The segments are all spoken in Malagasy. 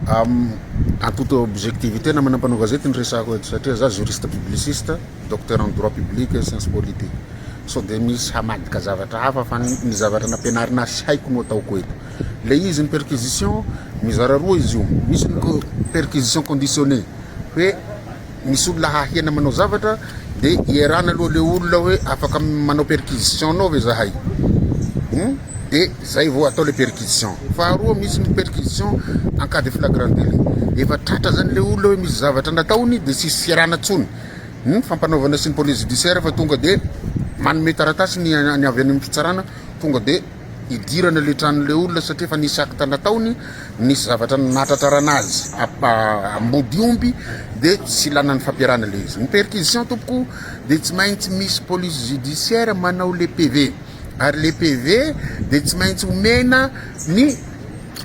En toute objectivité namana mpanao gazety ny resako eto satria za juriste publiciste, docteur en droit public et sciences politiques. Sao dia misy hamadika zavatra hafa fa ny zavatra nampianarina ahy sy haiko no ataoko eto. Le izy ny perquisition mizara roa izy io. Misy ny perquisition conditionnée hoe misy olona hahiana manao zavatra de iarahana aloha le olona hoe afaka manao perquisition anao ve zahay? Hum de zay vao atao le perquisition. Faharoa misy ny perquisition en cas de flagrant délit. Efa tratra zany le olona hoe misy zavatra nataony de tsisy fiarahana tsony. Hum fampanaovana sy ny police judiciaire fa tonga de manome taratasy ny ny avy any amin'ny fitsarana tonga de Idirana le tranon'le olona satria efa nisy acte nataony, nisy zavatra natratrarana azy ambody omby de tsy ilana ny fampiarahana le izy. Ny perquisition tompoko de tsy maintsy misy police judiciaire manao le PV ary le PV de tsy maintsy omena ny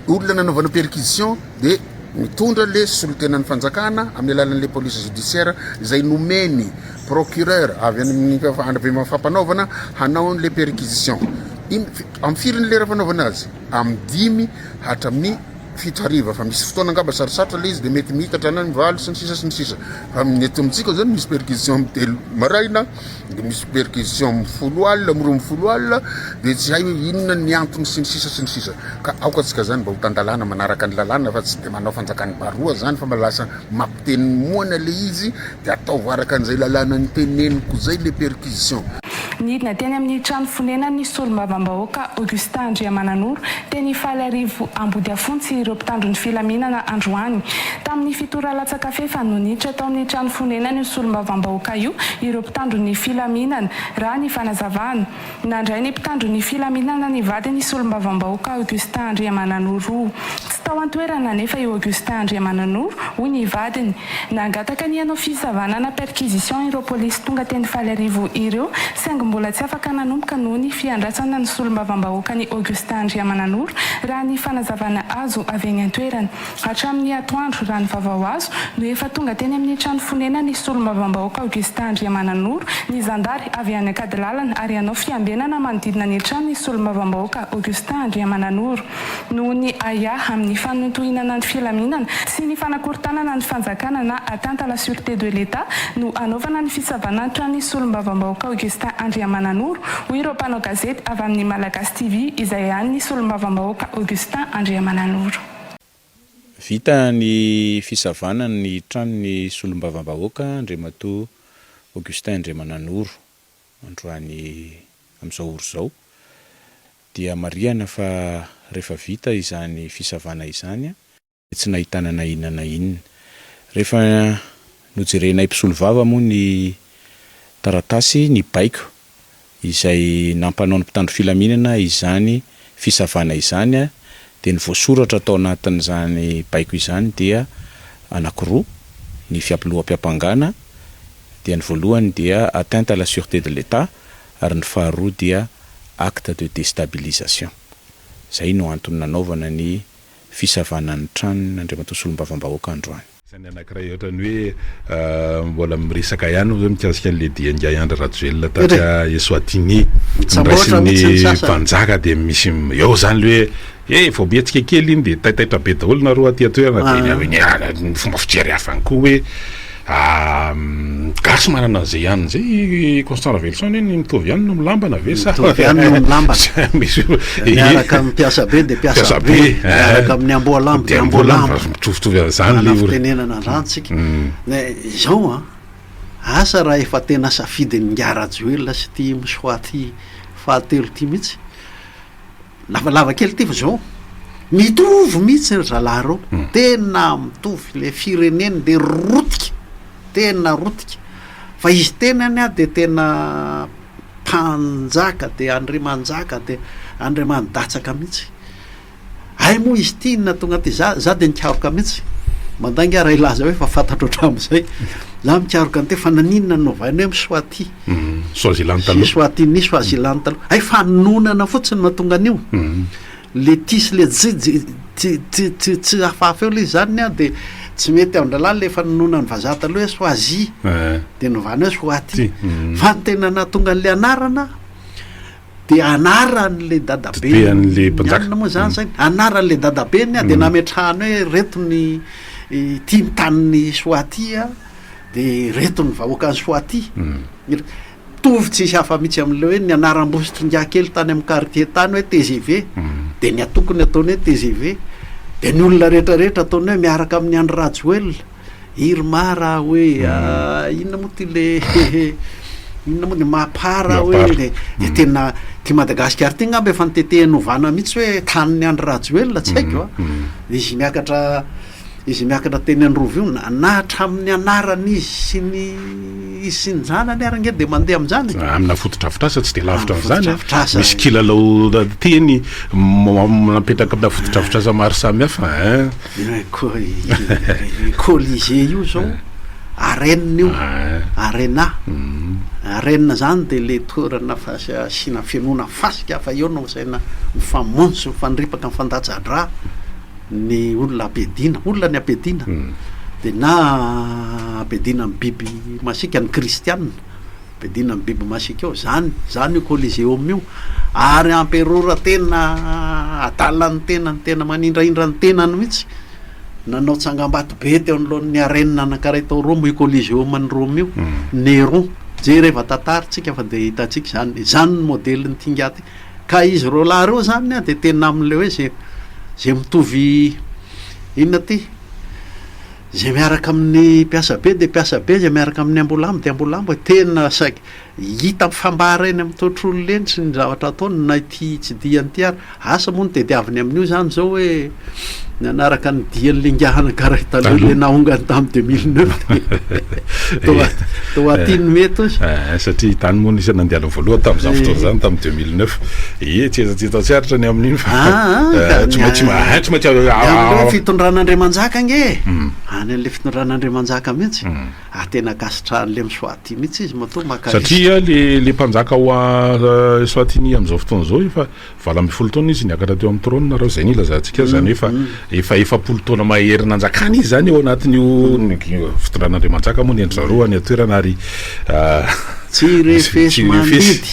olona nanaovana perquisition de mitondra le solontenan'ny fanjakana amin'ny alalan'le police judiciaire izay nomeny procureur avy any amin'ny avy amin'ny fampanaovana hanao an'le perquisition. In, amin'ny firy ny lera fanaovana azy? Amin'ny 5 hatramin'ny 7 hariva, fa misy fotoana angamba sarosarotra le izy de mety miitatra any amin'ny 8 sy ny sisa sy ny sisa. Fa amin'ny eto amintsika zany misy perquisition amin'ny 3 maraina, de misy perquisition amin'ny 10 alina, amin'ny 12 alina, de tsy hay hoe inona ny antony sy ny sisa sy ny sisa. Ka aoka antsika zany mba ho tan-dalàna, manaraka ny lalàna fa tsy de manao fanjakan'ny baroa zany fa mba lasa mampiteny moana le izy de ataovy araka an'izay lalàna noteneniko zay le perquisition. Nidina teny amin'ny trano fonenan'ny solombavambahoaka Augustin Andriamananoro teny Ifaliarivo Ambodiafontsy ireo mpitandro ny filaminana androany. Tamin'ny 7 ora latsaka f'efa no niditra tao amin'ny trano fonenan'io solombavambahoaka io ireo mpitandro ny filaminana, raha ny fanazavana. Nandray ny mpitandro ny filaminana ny vadiny solombavambahoaka Augustin Andriamananoro. Tsy tao an-toerana anefa i Augustin Andriamananoro, hoy ny vadiny. Nangataka ny hanao fisavana na perquisition ireo polisy tonga teny Faliarivo ireo, saingy mbola tsy afaka nanomboka noho ny fiandrasana ny solombavambahoakan'i Augustin Andriamananoro, raha ny fanazavana azo avy eny an-toerana. Hatramin'ny atoandro, raha ny vaovao azo, no efa tonga teny amin'ny trano fonenan'ny solombavambahoaka Augustin Andriamananoro ny zandary avy any Ankadilalana ary hanao fiambenana manodidina ny tranon'ny solombavambahoaka Augustin Andriamananoro. Noho ny ahiahy amin'ny fanohintohinana ny filaminana sy ny fanakorontanana ny fanjakana na atteinte à la sûreté de l'Etat no hanaovana ny fisavana ny tranon'ny solombavambahoaka Augustin Andriamananoro, hoy ireo mpanao gazety avy amin'ny Malagasy TV izay an'ny solombavambahoaka Augustin Andriamananoro. Vita ny fisavana ny tranon'ny solombavambahoaka Andriamatoa Augustin Andriamananoro androany amin'izao ora izao. Dia marihana fa rehefa vita izany fisavana izany dia tsy nahitana na inona na inona. Rehefa nojerenay mpisolovava moa ny taratasy, ny baiko izay nampanao ny mpitandro filaminana izany fisavana izany dia ny voasoratra tao anatin'izany baiko izany dia anankiroa, ny fiampiloham-piampangana dia ny voalohany dia atteinte à la sûreté de l'Etat ary ny faharoa dia acte de déstabilisation. Izay no antony nanaovana ny fisavana ny tranon'Andriamatoa Solombavambahoaka androany. Isan'ny anankiray ohatran'ny hoe mbola miresaka ihany moa zao mikasika an'ilay dian-dRaingahy Andry Rajoelina tatsy Eswatini noraisin'ny mpanjaka dia misy eo zany le hoe eh vao mihetsika kely iny dia taitaitra be daholo nareo aty an-toerana dia ny fomba fijery hafa ihany koa hoe Gasy manana an'izay ihany izay Constant Raveloson anie ny mitovy ihany no milambana ve sa Mitovy ihany no milambana. Misy Miaraka amin'ny mpiasa be dia mpiasa be, miaraka amin'ny amboalambo dia amboalambo. Mitovitovy an'izany le ora. Fitenenana an'izany tsika. Izao an, asa raha efa tena safidin'i Ingahy Rajoelina sy ity Mswati fahatelo ity mihitsy. Lavalava kely ity fa zao, mitovy mihitsy ry zalahy reo, tena mitovy, le fireneny de rotika, tena rotika, fa izy tenany ah de tena mpanjaka de andriamanjaka de andriamanidatsaka mihitsy, hay moa izy ity inona tonga aty, za za de nikaroka mihitsy, mandainga aho raha hilaza hoe efa fantatro hatramin'izay, za mikaroka an'ity fa naninona no novaina hoe Mswati. Swaziland taloha. Eswatini, Swaziland taloha. Hay fanononana fotsiny no mahatonga an'io. Le T sy le J tsy tsy tsy tsy hafahafa eo le izy zany an, de tsy mety amin-drahalahy le fanononan'ny vazaha taloha hoe Swazi, de novana hoe Swati. Fa ny tena nahatonga an'le anarana. De anaran'le dadaben'le mpanjaka moa zany zay, anaran'le dadabeny a de nametrahany hoe reto ny ity ny tanin'ny Soatia de reto ny vahoakan'i Soatia. Mitovy tsisy hafa mihitsy amin'ilay hoe ny anaram-bositringahy kely tany amin'ny quartier tany hoe tgv de ny antokony ataony hoe tgv de ny olona rehetra rehetra ataony hoe miaraka amin'i Andry Rajoelina, Irma raha hoe inona moa ty le inona moa ny Mapar hoe de de tena ty Madagasikara ty ngamba efa notetehiny ovana mihitsy hoe tanin'i Andry Rajoelina tsy haiko a, izy miakatra Izy miakatra teny Androva io na na hatramin'ny anarany izy sy ny izy sy ny zanany ary ange dia mandeha amin'izany e. Amina fotodrafitrasa tsy dia lavitra amin'izany an. Misy kilalao teny napetraka amina fotodrafitrasa maro samihafa ein. Colisée io zao arène io, arena, arène zany dia le toerana asiana fenoana fasika fa eo no asaina mifamono sy mifandripaka mifandatsa-drà. ny olona ampiadiana, olona ny ampiadiana dia na ampiadiana amin'ny biby masiaka ny kristiana, ampiadiana amin'ny biby masiaka eo, zany zany io coliseum io, ary amperora tena adalan'ny tenany, tena manindrahindra ny tenany mihitsy, nanao tsangambato be teo anoloan'ny arène anankiray tao Roma io coliseum an'i Roma io, Néron, jereva tantara tsika fa dia hitantsika izany, izany ny modelin'ity ingahy ity. Ka izy roalahy ireo zany an de tena amin'ilay hoe ze ze mitovy inona ty? Ze miaraka amin'ny mpiasa be de mpiasa be, ze miaraka amin'ny ambolambo de ambolambo e, tena saika hita mifambara eny amin'ny toetr'olona eny sy ny zavatra ataony na ity tsidihany ity ary, asa moa ny tediaviny amin'io zany zao hoe Nanaraka ny dian'ny lingahana karaha taloha le naongany tamin'ny 2009 toa toa aty ny mety ozy. Eh, satria tany moa nisy nandehanany voalohany tamin'izany fotoana izany tamin'ny 2009. Ie, tsy tsy hita tsy aritra ny amin'iny fa Ah, ah, eh, ka tsy ny maintsy a- eh, tsy maintsy ny amin'ilay ah, fitondran'Andriamanjaka ange e. Any an'ilay fitondran'Andriamanjaka mihitsy. Ah, tena ankasitrahan'ilay Mswati mihitsy izy matoa maka risque. Satria le le mpanjaka ao a Eswatini amin'izao fotoana izao efa 18 taona izy niakatra teo amin'ny trône raha izay no ilazantsika azy, izany hoe efa efa 40 taona mahery nanjakana izy izany eo anatin'io fitondran'Andriamanjaka moa ny an-dry zareo any an-toerana ary Tsy refesi-mandidy.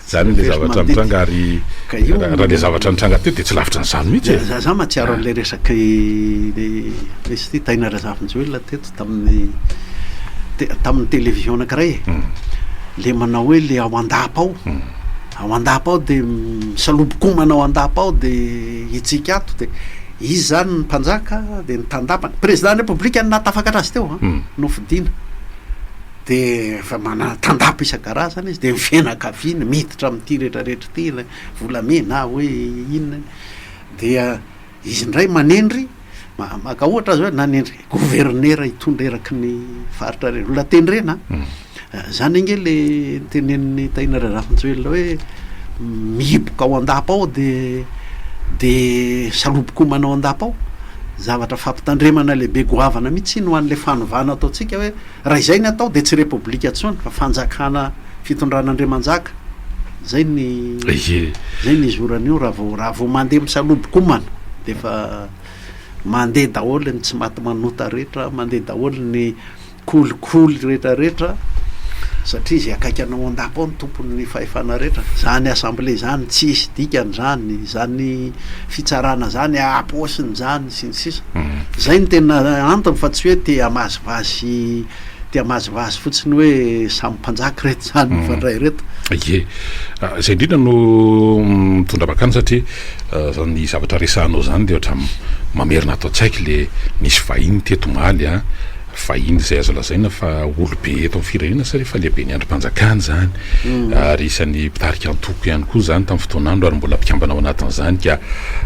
Izany ilay zavatra mitranga ary raha ilay zavatra nitranga teo dia tsy lavitra an'izany mihitsy e. Za mahatsiaro an'ilay resaka izy ity Taina Razafinjoelina teto tamin'ny tamin'ny télévision anankiray e. Le manao hoe le ao an-dapa ao. Ao an-dapa ao dia misalobo-komana ao an-dapa ao dia hitsika ato dia izy zany ny mpanjaka dia ny tandapany, président ny république no nahatafakatra azy teo an, nofidina dia efa manana tandapa isan-karazany izy dia ny fianakaviany miditra amin'ity retraretra ity ilay volamena hoe inona dia Izy indray manendry, maka ohatra aza hoe nanendry governera hitondra eraky ny faritra ireny, olona tendrena an, zany ange le notenenin'i Tahina Razafinjoelina hoe mihiboka ao an-dapa ao de de salobokomana ao an-dapa ao, zavatra fampitandremana lehibe goavana mihitsy iny ho an'le fanovana ataontsika hoe Raha izay ny atao dia tsy repoblika intsony fa fanjakana fitondran'Andriamanjaka. Zay ny zay ny izoran'io raha vao raha vao mandeha misalobokomana dia efa mandeha daholo ny tsy maty manota rehetra, mandeha daholo ny kolikoly rehetra rehetra satria izay akaiky anao an-dapa ao no tompon'ny fahefana rehetra. Zany assemblée zany tsisy dikany zany, zany fitsarana zany apaosiny zany sy ny sisa. Zay no tena antony fa tsy hoe te hamazivazy te hamazivazy fotsiny hoe samy mpanjaka ireto zany mifandray ireto. Ie, zay indrindra no mitondra mankany satria zany zavatra resahanao zany de ohatran'ny mamerina ato an-tsaiko le nisy vahiny teto omaly an, vahiny izay azo lazaina fa olobe eto amin'ny firenena satria efa lehiben'ny andrim-panjakana izany ary isan'ny mpitarika antoko ihany koa izany tamin'ny fotoan'andro ary mbola mpikambana ao anatin'izany ka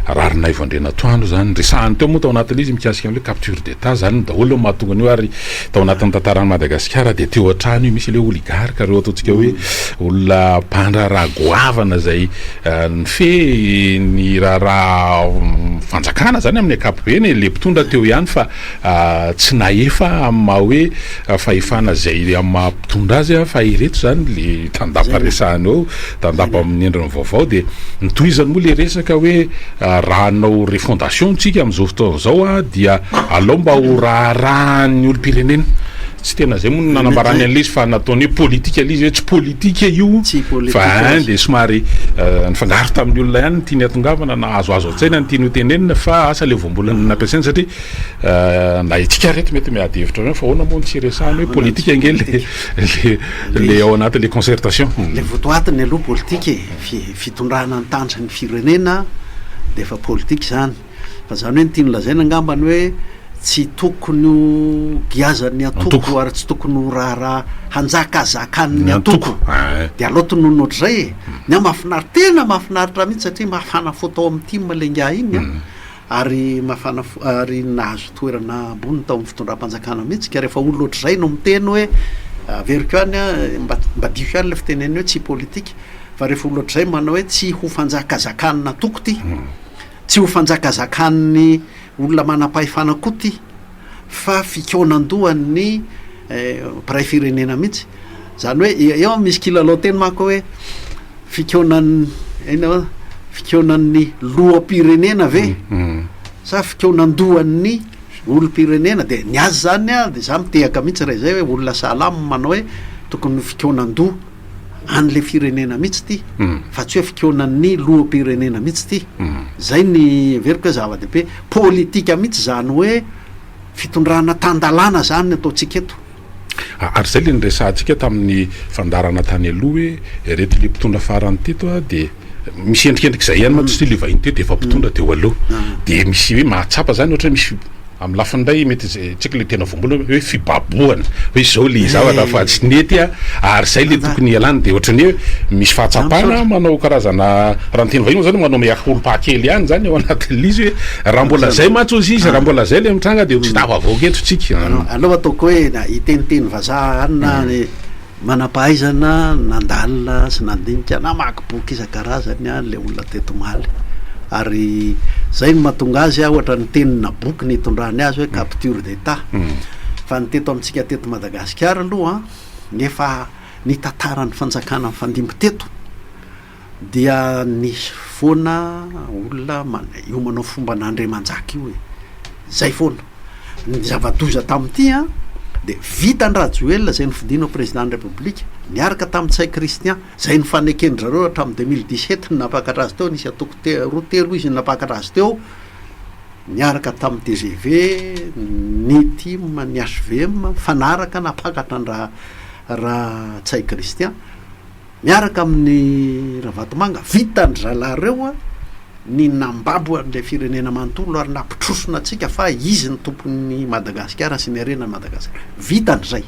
Raharinaivo Andrianatoandro izany resahany teo moa tao anatin'ilay izy mikasika an'ilay hoe capture d'Etat izany daholo no mahatonga an'io ary tao anatin'ny tantaran'i Madagasikara dia teo hatrany io misy ilay hoe oligarque ireo ataontsika hoe olona mpandraharaha goavana izay nifehy ny raharaha fanjakana izany amin'ny ankapobeny e, ilay mpitondra teo ihany fa tsy nahefa amin'ny maha hoe fahefana izay amin'ny maha mpitondra azy fa ireto izany le tandapa resahana eo, tandapa amin'ny endriny vaovao dia notohizany moa le resaka hoe raha hanao refondation tsika amin'izao fotoana izao dia alao mba ho raharahan'ny olom-pirenena. Tsy tena zay moa no nanambarany an'ilay izy fa nataony hoe politika ilay izy hoe tsy politika io fa ein dia somary nifangaro tamin'ny olona ihany ny tiany hatongavana na azoazo an-tsaina ny tiany ho tenenina fa asa ilay voambolana nampiasainy satria na itsika ary eto mety miady hevitra hoe fa ahoana moa no tsy hiresahana hoe politika ange le le le ao anatin'ilay concertation. Ilay votoatiny aloha politika e, fitondrana ny tanjon'ny firenena dia efa politika izany. Fa zany hoe ny tiany lazaina angambany hoe tsy tokony ho giazan'ny antoko ary tsy tokony ho raharaha hanjakazakan'ny antoko. De aleo tononina ohatr'izay e. Ny ahy mahafinaritra, tena mahafinaritra mihitsy satria mafana fo tao amin'ny tim le ingahy iny an, ary mafana fo ary nahazo toerana ambony tao amin'ny fitondram-panjakana mihitsy ka rehefa olona ohatr'izay no miteny hoe averiko ihany an, mba mba diso ihany le fitenenany hoe tsy politika fa rehefa olona ohatr'izay manao hoe tsy ho fanjakazakan'antoko ty. Tsy ho fanjakazakan'ny olona manam-pahefana koa ity fa fikaonandohan'ny mpiray firenena mihitsy. Izany hoe eo misy kilalao teny manko hoe fikaonan'ny inona fikaonan'ny loham-pirenena ve sa fikaonandohan'ny olom-pirenena? Dia ny azy izany an, dia za mitehaka mihitsy raha izay hoe olona sahala aminy manao hoe tokony ho fikaonandoha. an'le firenena mihitsy ity fa tsy hoe fikaonan'ny loham-pirenena mihitsy ity. Zay ny heveriko hoe zava-dehibe. Politika mihitsy zany hoe fitondrana tan-dalàna zany ny ataontsika eto. Ary zay le niresahantsika tamin'ny fandaharana tany aloha hoe ireto le mpitondra farany teto dia misy endrikendrika izay ihany mantsy satria le vahiny teto efa mpitondra teo aloha dia misy hoe mahatsapa zany ohatra hoe misy Amin'ny lafiny iray mety tsy haiko le tena voambolana hoe fibabohana hoe izao le zavatra fa tsy nety a ary izay le tokony hialana de ohatran'ny hoe misy fahatsapana manao karazana raha ny teny vahiny moa zany manao mea culpa kely ihany zany ao anatin'ilay izy hoe raha mbola zay mantsy ozy izy raha mbola zay le mitranga de tsy tafavoaka eto tsika. Aleo ataoko hoe hiteniteny vazaha any na Manam-pahaizana nandalina sy nandinika, namaky boky isan-karazany ilay olona teto omaly. Ary izay no mahatonga azy ohatra ny tenina boky nitondrany azy hoe capture d'Etat. Fa ny teto amintsika teto Madagasikara aloha, ny efa nitantaran'ny fanjakana nifandimby teto, Dia nisy foana olona io manao fomban'Andriamanjaka io e! Zay foana. Ny zava-doza tamin'ity an, dia vitan-dRajoelina izay nofidina ho président-n'ny République, niaraka tamin'i Ntsay Christian, izay nifaneken-dry zareo hatramin'ny 2017 ny nampakatra azy teo, nisy antoko te- roa telo izy nampakatra azy teo, niaraka tamin'ny tgv, ny tim, ny hvm, nifanaraka nampakatra an-dra Ra Ntsay Christian. Miaraka amin'i Ravatomanga, vitan-dry zalahy ireo ny nambabo an'ilay firenena manontolo ary nampitrosona antsika fa izy no tompon'i Madagasikara sy ny harenan'i Madagasikara. Vitany izay.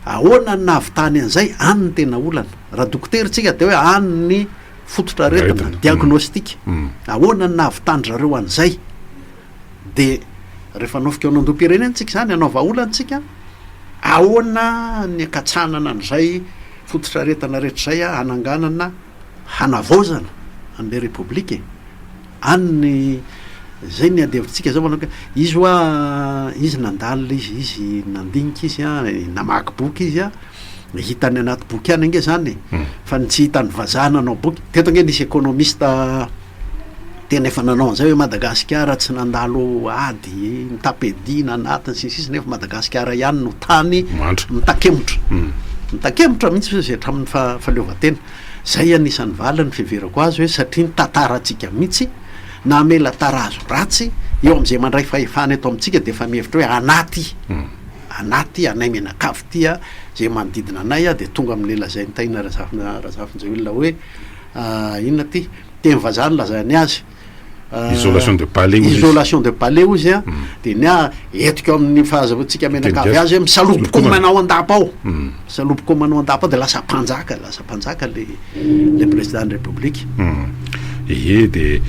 Ahoana no nahavitany an'izay? Any no tena olana. Raha dokotera isika dia hoe any ny fototr'aretina, diagnostic. Ahoana no nahavitan-dry zareo an'izay? Dia rehefa hanao fikaonandoham-pirenena isika izany, hanao vahaolana isika, ahoana ny hakatsanana an'izay fototr'aretina rehetra izay hananganana, hanavaozana an'ilay repoblika e! Any ny, izay ny ady hevitsika izao manao hoe izy hoa, izy nandalina izy, izy nandinika izy an, namaky boky izy an, hitany anaty boky ihany ange izany e! Fa ny tsy hitan'ny vazaha nanao boky, teto ange nisy ekonomista Tena efa nanao an'izay hoe Madagasikara tsy nandalo ady mitam-piadiana anatiny sy ny sisa nefa Madagasikara ihany no tany mitakemotra. Mitakemotra mihitsy hoe izay hatramin'ny fahaleovantena. Izay anisan'ny valiny fiheverako azy hoe satria ny tantarantsika mihitsy namela tarazo ratsy eo amin'izay mandray fahefana eto amintsika dia efa mihevitra hoe anaty anaty anay mianakavy ity izay manodidina anay dia tonga amin'ilay lazain'i Tahina Razafinjoelina hoe inona ity Teny vazaha no lazainy azy. Isolation de palais hozy izy. Isolation de palais hozy an. Dia ny ahy entiko amin'ny fahazahoantsika mianakavy azy hoe misalobokoma ao an-dapa ao. Misalobokoma ao an-dapa ao dia lasa mpanjaka, lasa mpanjaka le le président ny république. Ie dia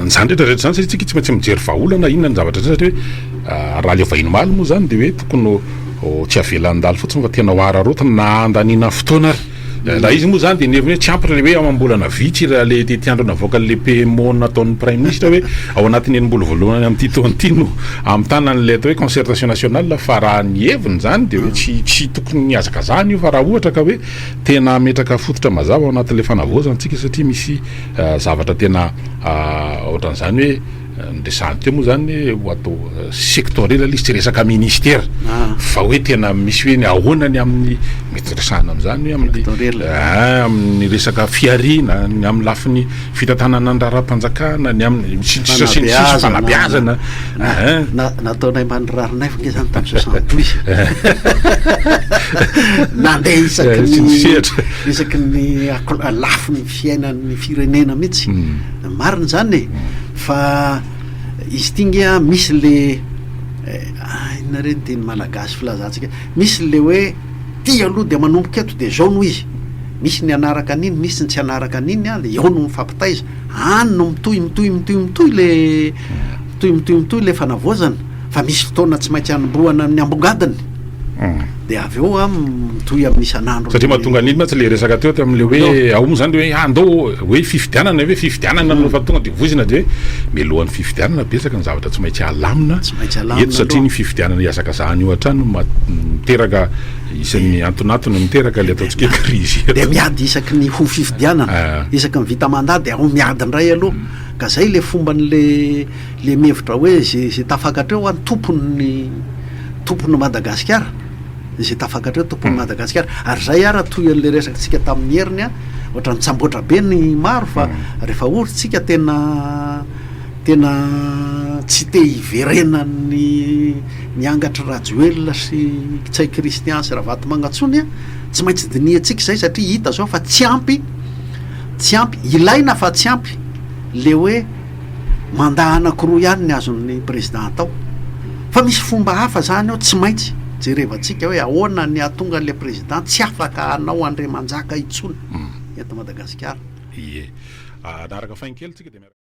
izany rehetra rehetra izany satria tsika tsy maintsy mijery vahaolana inona ny zavatra satria hoe raha le vahiny omaly moa izany dia hoe tokony ho tsy avela handalo fotsiny fa tena ho araraotina na handaniana fotoana ary. Raha izy moa izany dia ny heviny hoe tsy ampy ilay hoe amam-bolana vitsy raha ilay tetiandro navoakan'ilay PMO nataon'ny Praiminisitra hoe ao anatin'ny enim-bola voalohany amin'ity taona ity no hamitana an'ilay atao hoe concertation nationale fa raha ny heviny izany dia hoe tsy tsy tokony hihazakazahana io fa raha ohatra ka hoe tena hametraka fototra mazava ao anatin'ilay fanavaozana isika satria misy zavatra tena ohatran'izany hoe. Niresahany teo moa zany hoe ho atao sectoriel ilay izy, tsy resaka ministera fa hoe tena misy hoe ny ahoana ny amin'ny mety resahana amin'izany hoe amin'ny amin'ny resaka fihariana, ny amin'ny lafiny fitantanana ny raharaham-panjakana, ny amin'ny sy ny sisa sy ny sisa, fanabeazana. Nataonay Manirarinaivo nge zany tamin'ny 72. Nandeha isaky ny isaky ny lafiny fiainan'ny firenena mihitsy. Marina izany e! Fa izy ity nge an, misy le inona re ny teny malagasy filazantsika, misy le hoe ty aloha de manomboka eto de zao no izy, misy ny hanaraka an'iny, misy ny tsy hanaraka an'iny an, de eo no mifampitaiza, any no mitohy mitohy mitohy mitohy le mitohy mitohy mitohy le fanavaozana, fa misy fotoana tsy maintsy hanombohana ny ambongadiny. De avy eo an mitohy amin'ny isan'andro. Satria mahatonga an'iny mantsy le resaka teo tamin'le hoe ao moa zany le hoe andao hoe fifidianana hoe fifidianana no efa tonga de voizina de hoe mialohan'ny fifidianana betsaka ny zavatra tsy maintsy alamina eto satria ny fifidianana ihazakazahana io hatrany no miteraka isan'ny antonantony miteraka le ataontsika hoe krizy eto. De miady isaky ny ho fifidianana, isaky ny vita mandat de ao miady indray aloha, ka zay le fomban'le Le mihevitra hoe ze ze tafakatra eo an tompon'ny tompon'i Madagasikara, ze tafakatra eo tompon'i Madagasikara, ary zay ara toy an'le resakintsika tamin'ny heriny an, ohatran'ny tsamboatra be ny maro fa rehefa ory tsika tena tena tsy te hiverenan'ny ny angatry Rajoelina sy Ntsay Christian sy Ravatomanga tsony an, tsy maintsy dinihantsika zay satria hita zao fa tsy ampy tsy ampy, ilaina fa tsy ampy le hoe Mandat anakiroa ihany ny azon'ny président atao. Fa misy fomba hafa zany ao tsy maintsy jerevantsika hoe ahoana ny hahatonga an'ilay président tsy afaka hanao andriamanjaka intsony eto Madagasikara. Ie. Hanaraka fain kely tsika dia miaraka.